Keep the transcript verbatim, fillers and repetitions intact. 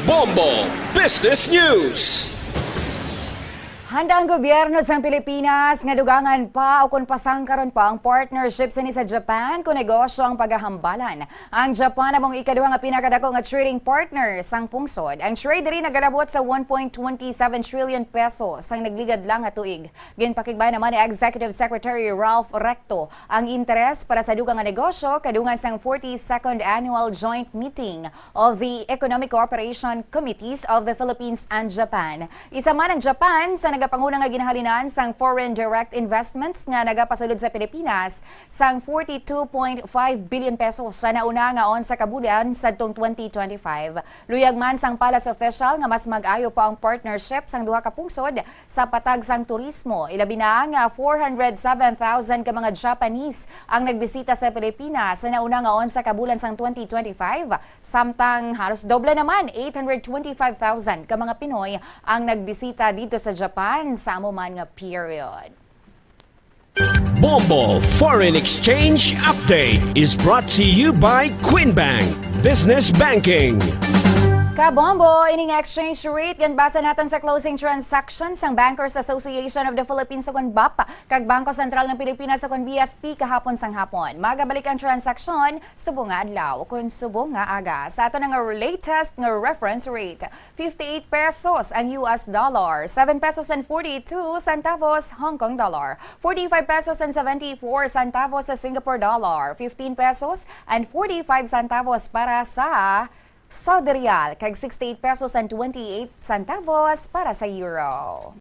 Bombo Business News. Handa ang gobyerno sang Pilipinas nga dugangan pa o kon pasangkaron pa ang partnership sini sa Japan kon negosyo ang paghahambalan. Ang Japan amo ang ikaduha nga pinakadako nga trading partner sang pungsod. Ang trade diri nagalabot sa one point twenty seven trillion pesos sang nagligad lang nga tuig. Ginpakigban naman ni Executive Secretary Ralph Recto ang interes para sa dugang nga negosyo kadungan sang forty-second Annual Joint Meeting of the Economic Cooperation Committees of the Philippines and Japan. Isa man ang Japan sa nagapanguna nga ginahalinan sang foreign direct investments nga nagapasulod sa Pilipinas sang forty-two point five billion pesos sa nauna nga onsa ka bulan sadtong twenty twenty-five. Luyag man sang palace official nga mas mag-ayo pa ang partnership sang duha ka pungsod sa patag sang turismo, ilabi na nga four hundred seven thousand ka mga Japanese ang nagbisita sa Pilipinas sa nauna nga onsa ka bulan sang twenty twenty-five, samtang halos doble naman, eight hundred twenty-five thousand ka mga Pinoy ang nagbisita dito sa Japan sa amo man nga period. Bombo Foreign Exchange Update is brought to you by Queen Bank Business Banking. Kabombo, ining exchange rate ginbasa naton sa closing transaction sang Bankers Association of the Philippines, ukon BAPH, kag Bangko Sentral ng Pilipinas, ukon B S P, kahapon sang hapon. Magabalik ang transaksyon subong nga adlaw, ukon subong nga aga. Sa aton nga latest nga reference rate, fifty-eight pesos ang U S dollar, seven pesos and forty-two centavos Hong Kong dollar, forty-five pesos and seventy-four centavos sa Singapore dollar, fifteen pesos and forty-five centavos para sa Saudi Riyal, kag sixty-eight pesos and twenty-eight centavos para sa Euro.